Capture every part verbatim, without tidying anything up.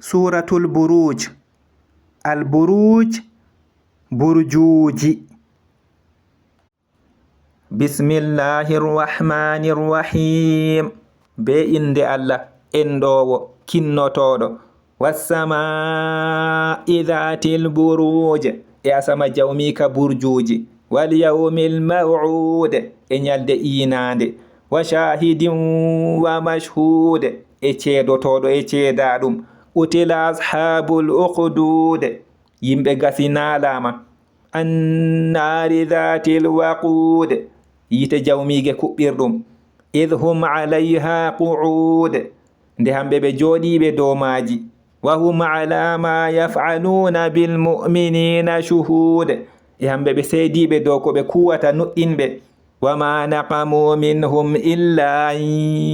Suuratul Buruuj. Al Buruuj, burjuuji. Bismillaahi Rahmaani Rahiim. Bee innde Allah, enɗoowo, kinnotooɗo. Wassamaa'i zaatil buruuj, e asama jawmiika burjuuji. Wal yawmil maw'uud, e ñalde iinaande. Wa shaahidin wa mashhuud, e ceedotooɗo e ceedaaɗum. Qutila ashaabul ukhduud, yimɓe gasi naalaama. Annaari zaatil waquud, yiite jawmiige kuɓɓirɗum. Id hum alayha qu'uud, nde hamɓe ɓe jooɗiiɓe dow maaji. Wa hum ala ma yaf'aluuna bil mu'miniina shuhuud, e hamɓe ɓe seediiɓe dow ko ɓe kuwata nuɗɗinɓe. Wa ma naqamu minhum illa an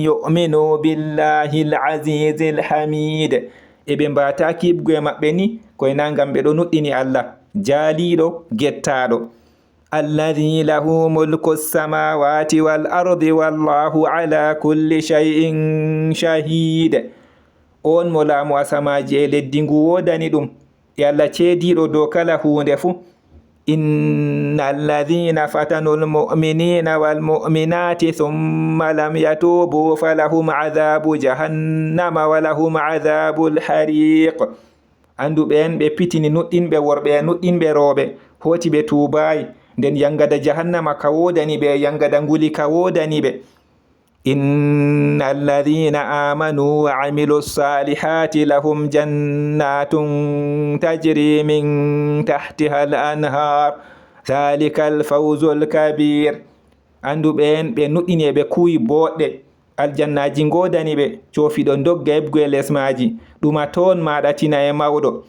yu'minu billahi al-azizi al-hamid, e ɓe mbaataaki yiɓgo e maɓɓe ni, koy na ngam ɓe ɗo nuɗɗini Allah, jaaliiɗo, gettaaɗo. Alladhi lahu mulku samawati wal ardi wallahu ala kulli shay'in shahid. On mo laamu asamaaji e leddi ngu woodani ɗum, e Allah ceediiɗo dow kala huunde fuu. Inna alladhina fatanu almu'minina walmu'minati thumma lam yatubu falahum adhabu jahannama walahum adhabul hariq. Anndu ɓeen ɓe pitini nuɗɗinɓe worɓe e nuɗɗinɓe rewɓe, hooti ɓe tuubaayi, nden yangada jahannama ka woodani ɓe, e yangada nguli ka woodani ɓe. Inna alladhina amanu wa amilu salihati lahum jannatun tajri min tahtiha al anhar, dhalika al fawzu al kabir. Anndu ɓeen ɓe nuɗɗini e ɓe kuwi booɗɗe, aljannaaji ngoodani ɓe, coofiɗo ndogga heɓgo e les maaji, ɗuma toon maaɗa tina e mawɗo.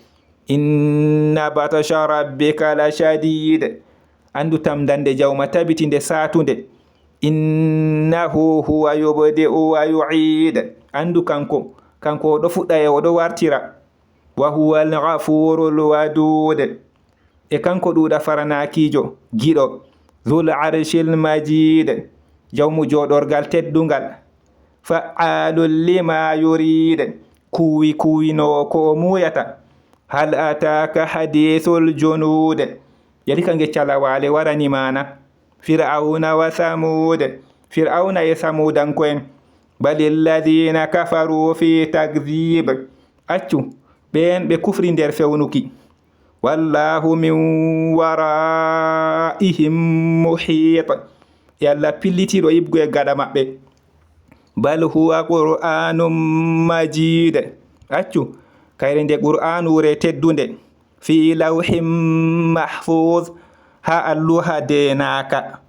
Inna batasha rabbika la shadid. Anndu tamndande jawma tabiti nde saatunde. Innahu huwa yubdi'u wa yu'id. Anndu kanko, kanko o ɗo fuɗɗa e o ɗo wartira. Wa huwa al-ghafurul wadud. E kanko ɗuuɗa faranaakiijo, giɗo. Dhul arshil majid. Jawmu jooɗorgal teddungal. Fa'alul lima yurid. Kuwi kuwinoowo ko o muuyata. Hal ataka hadithul junud. Yali ka ngecca lawaale warani maana. Fir'auna wa thamud. Fir'auna e samuudanko'en. Balil ladhina kafaru fi takdhib. Accu, ɓeen ɓe kufri nder fewnuki. Wallahu min wara'ihim muhit. E Allah pillitiiɗo yiɓgo e gaɗa maɓɓe. Bal huwa qur'anun majid. Accu, kayre nde qur'anuure teddunde. Fi lawhin mahfuz, haa alluha deenaaka.